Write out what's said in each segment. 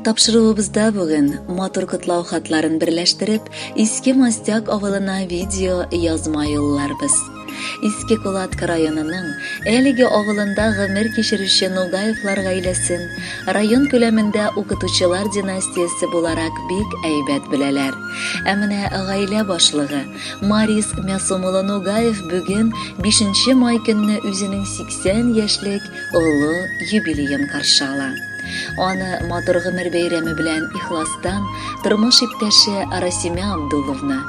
Тапшыруыбызда бүген матур котлау хатларын берләштереп, Иске Мостяк авылына видео язма юлларбыз. Иске Кулатка районының әлеге авылында гомер кичерүче Нугаевлар гаиләсен район күләмендә укытучылар династиясе буларак бик әйбәт беләләр. Ә менә гаилә башлыгы Марис Мәсум улы Нугаев бүген 5 май көнне үзенең 80 яшьлек олы юбилеен каршы ала. Аны матур гомер бәйрәме белән ихластан тормыш иптәше Расимә Абдулловна,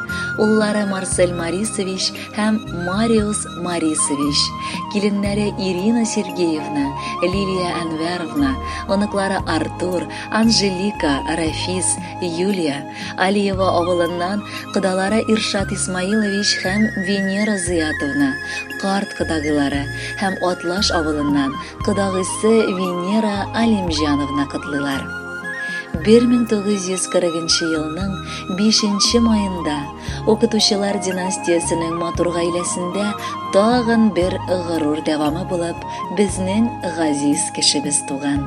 уллары Марсель Марисович һәм Мариус Марисович, киленнәре Ирина Сергеевна, Лилия Әнвәровна, оныклары Артур, Анжелика, Рафис, Юлия, Алиева авылыннан кодалары Иршат Исмаилович һәм Венера Зыятовна, карт кодагыйлары һәм Атлаш авылыннан кодагыйсы Венера Алимҗановна котлыйлар. 1940 елның 5 маенда укытучылар династиясенең матур гаиләсендә тагын бер горур дәвамы булып безнең газиз кешебез туган.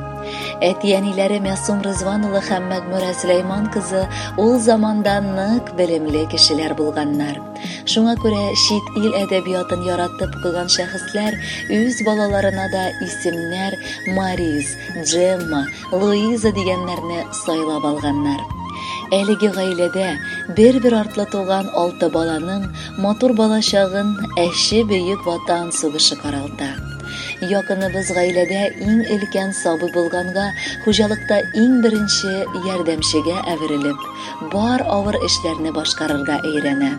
Әти-әниләре Мәсум Рызван улы һәм Мәгмүрә Сөләйман кызы ул заманда нык белемле кешеләр булганнар. Шуңа күрә чит ил әдәбиятын яратып укыган шәхесләр үз балаларына да исемнәр Мариз, Джемма, Луиза дигәннәрне сайлап алганнар. Әлеге гаиләдә бер-бер артлы туган алты баланың матур балачагын әче Бөек Ватан сугышы каралта. Якыныбыз гаиләдә иң өлкән сабый булганга, хуҗалыкта иң беренче ярдәмчегә әверелеп, бар авыр эшләрне башкарырга өйрәнә.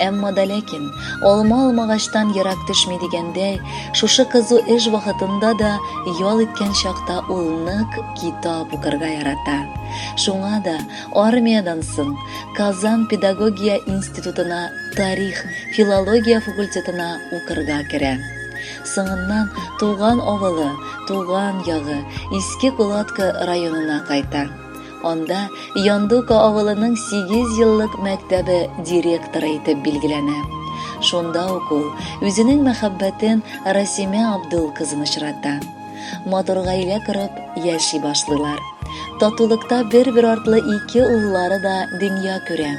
Әмма да ләкин, алма алмагачтан ерак төшми дигәндәй, шушы кызу эш вакытында да ял иткән чакта ул нык китап укырга ярата. Шуңа да армиядән соң Казан педагогия институтына тарих, филология факультетына укырга керә. Соңыннан туган авылы, туган ягы Иске Кулатка районына кайта. Анда Яндука авылының сигезьеллык мәктәбе директоры итеп билгеләнә. Шунда ук ул үзенең мәхәббәтен Расимә Абдул кызын очрата. Матур гаилә корып яши башлыйлар. Татулыкта бер-бер артлы ике уллары да дөнья күрә.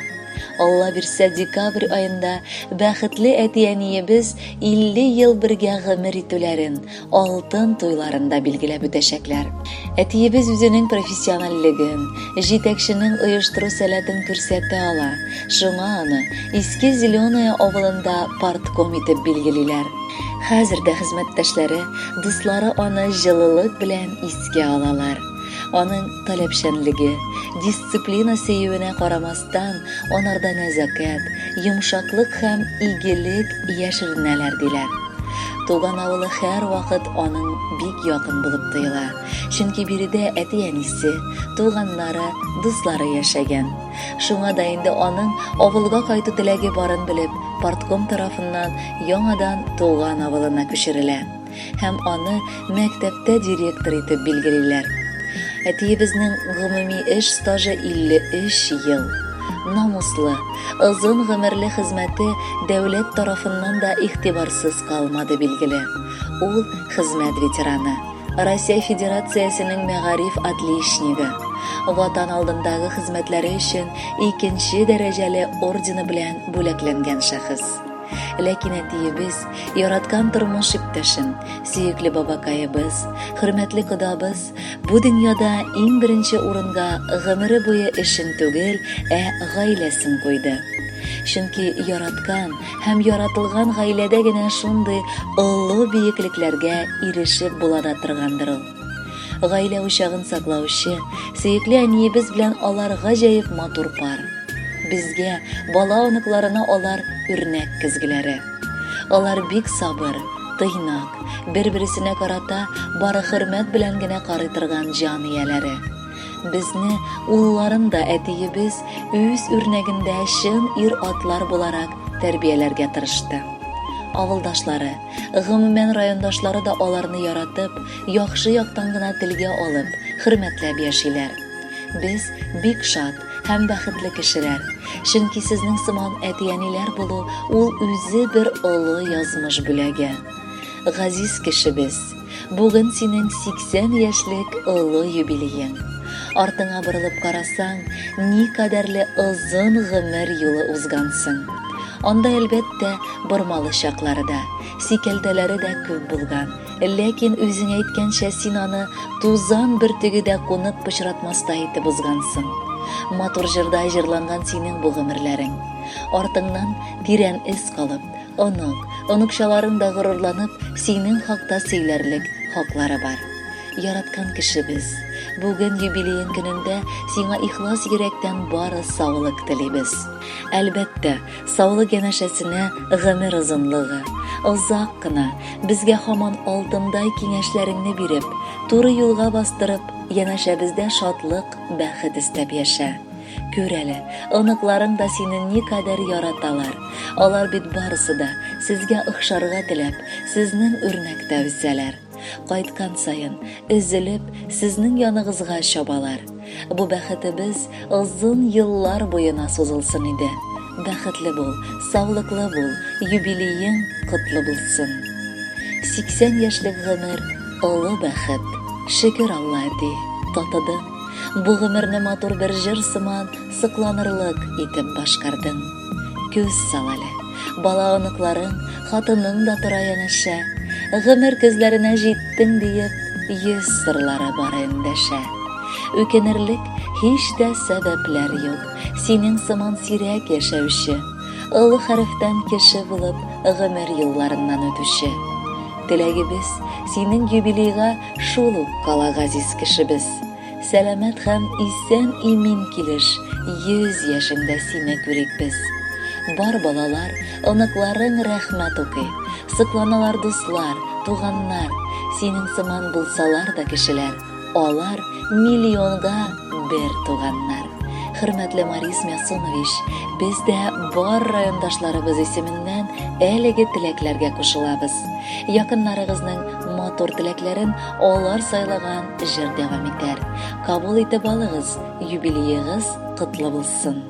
Алла бирсә, декабрь аенда бәхетле әти-әниебез 50 ел бергә гомер итүләрен, алтын туйларын да билгеләп үтәчәкләр. Әтиебез үзенең профессиональлеген, җитәкченең оештыру сәләтен күрсәтә ала. Шуңа аны Иске Зеленая авылында партком итеп билгелиләр. Хәзер дә хезмәттәшләре, дуслары аны җылылык белән искә алалар. Аның таләпчәнлеге, дисциплина сөюенә карамастан, анарда нәзакәт, йомшаклык һәм игелек яшеренәләр, диләр. Туган авылы һәрвакыт аның бик якын булып тоела, чөнки биредә әти-әнисе, туганнары, дуслары яшәгән. Шуңа да инде аның авылга кайту теләге барын белеп, партком тарафыннан яңадан туган авылына күчерелә һәм аны мәктәптә директор итеп билгелиләр. Әтиебезнең гомуми эш стажы 53 ел. Намуслы, озын гомерле хезмәте дәүләт тарафыннан да игътибарсыз калмады, билгеле. Ул хезмәт ветераны, Россия Федерациясенең мәгариф отличнигы, Ватан алдындагы хезмәтләре өчен икенче дәрәҗәле ордены белән бүләкләнгән шәхес. Ләкин әтиебез, яраткан тормыш иптәшем, сөекле бабакаебыз, хөрмәтле кодабыз бу дөньяда иң беренче урынга гомере буе эшен түгел, ә гаиләсен куйды. Чөнки яраткан һәм яратылган гаиләдә генә шундый олы биеклекләргә ирешеп була да торгандыр ул. Гаилә учагын саклаучы, сөекле әниебез белән алар гаҗәеп матур пар. Безгә, бала оныкларына алар үрнәк көзгеләре. Алар бик сабыр, тыйнак, бер-берсенә карата бары хөрмәт белән генә карый торган җан ияләре. Безне, улларын да әтиебез үз үрнәгендә чын ир-атлар буларак тәрбияләргә тырышты. Авылдашлары, гомумән райондашлары да аларны яратып, яхшы яктан гына телгә алып, хөрмәтләп яшиләр. Без бик шат һәм бәхетле кешеләр, чөнки сезнең сыман әти-әниләр булу ул үзе бер олы язмыш бүләге. Газиз кешебез, бүген синең 80 яшьлек олы юбилеең. Артыңа борылып карасаң, никадәрле озын гомер юлы узгансың. Анда, әлбәттә, бормалы чаклары да, сикәлтәләре дә күп булган. Ләкин үзең әйткәнчә, син аны тузан бөртеге дә кунып пычратмастай итеп узгансың. Матур җырда җырланган синең бу гомерләрең. Артыңнан тирән эз калып, онык, оныкчаларың да горурланып, синең хакта сөйләрлек хаклары бар. Яраткан кешебез, бүген юбилеең көнендә сиңа ихлас йөрәктән бары саулык телибез. Әлбәттә, саулык янәшәсенә гомер озынлыгы, озак кына, безгә һаман алтындай киңәшләреңне биреп, туры юлга бастырып, янәшәбездә шатлык, бәхет өстәп яшә. Күр әле, оныкларың да сине никадәр яраталар. Алар бит барысы да, сезгә охшарга теләп, сезнең үрнәктә үсәләр. Кайткан саен, өзелеп, сезнең яныгызга чабалар. Бу бәхетебез озын еллар буена сузылсын иде. Бәхетле бул, саулыклы бул, юбилеең котлы булсын. 80 яшьлек гомер олы бәхет. Шөкер Алла әти, татыдың. Бу гомерне матур бер җыр сыман сокланырлык итеп башкардың. Күз сал әле, бала-оныкларың, хатының да тора янәшә. Гомер көзләренә җиттең диеп, йөз сырлары бар эндәшә. Үкенерлек һич тә сәбәпләр юк, синең сыман сирәк яшәүче, олы хәрефтән кеше булып гомер юлларыннан үтүче. Теләгебез, синең юбилейга шул ук кала газиз кешебез. Сәламәт һәм исән-имин килеш 100 яшеңдә сине күрик без. Бар балалар, оныкларың рәхмәт укый. Сокланалар дуслар, туганнар. Синең сыман булсалар да кешеләр, алар миллионга бер туганнар. Хөрмәтле Марис Мясунович, без дә бар райондашларыбыз исеменнән әлеге теләкләргә кушылабыз. Якыннарыгызның матур теләкләрен алар сайлаган җыр дәвам итәр. Кабул итеп алыгыз, юбилеегыз котлы булсын!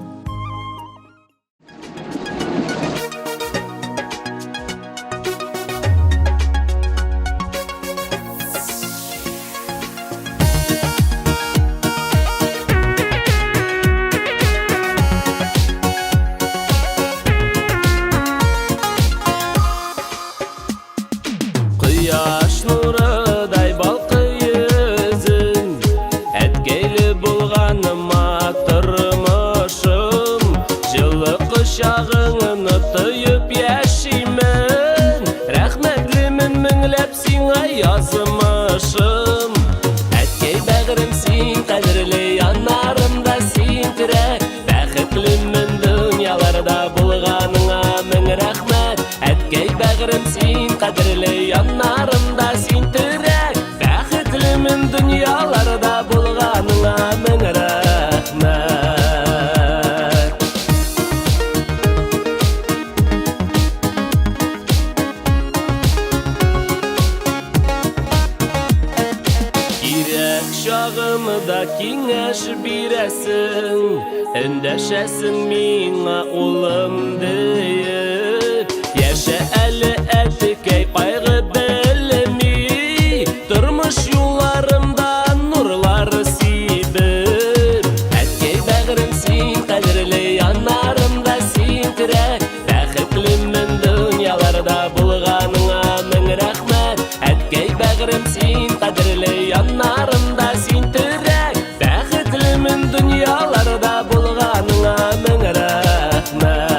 Кояш нурыдай балкый йөзең, Әткәйле булганыма тормышым, Җылы кочагыңны тоеп яшимен, Рәхмәтлемен меңләп сиңа язмышым. Әткәй бәгърем син кадерле, яннарымда син терәк, Бәхетлемен дөньяларда булганыңа мең рәхмәт. Әткәй бәгърем син кадерле, яннарымда син терәк. Бәхетлемен дөньяларда булганыңа мең рәхмәт. Кирәк чагымда киңәш бирәсең, Эндәшәсең миңа улым диеп. Яшә әле әтекәй кайгы белми, Тормыш юлларымда нурлар сибеп. Әткәй бәгърем син кадерле, яннарымда син терәк. Бәхетлемен дөньяларда булганыңа мең рәхмәт. Әткәй бәгърем син кадерле, яннарымда син терәк. Бәхетлемен дөньяларда булганыңа мең рәхмәт.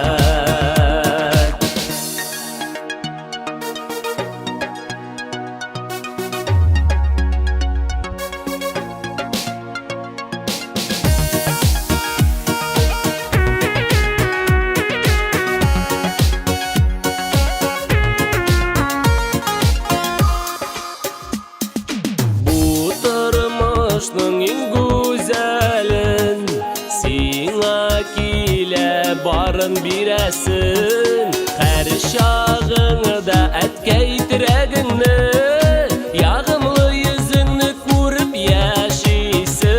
Бу тормышның иң гүзәлен сиңа килә барын бирәсен. Һәр чагыңда әткәй терәгеңне, ягымлы йөзеңне күреп яшисе.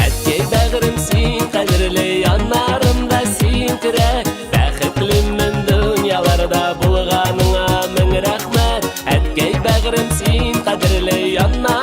Әткәй бәгърем син кадерле, яннарымда син терәк. Бәхетлемен дөньяларда булганыңа мең рәхмәт. Әткәй бәгърем син кадерле, яннарымда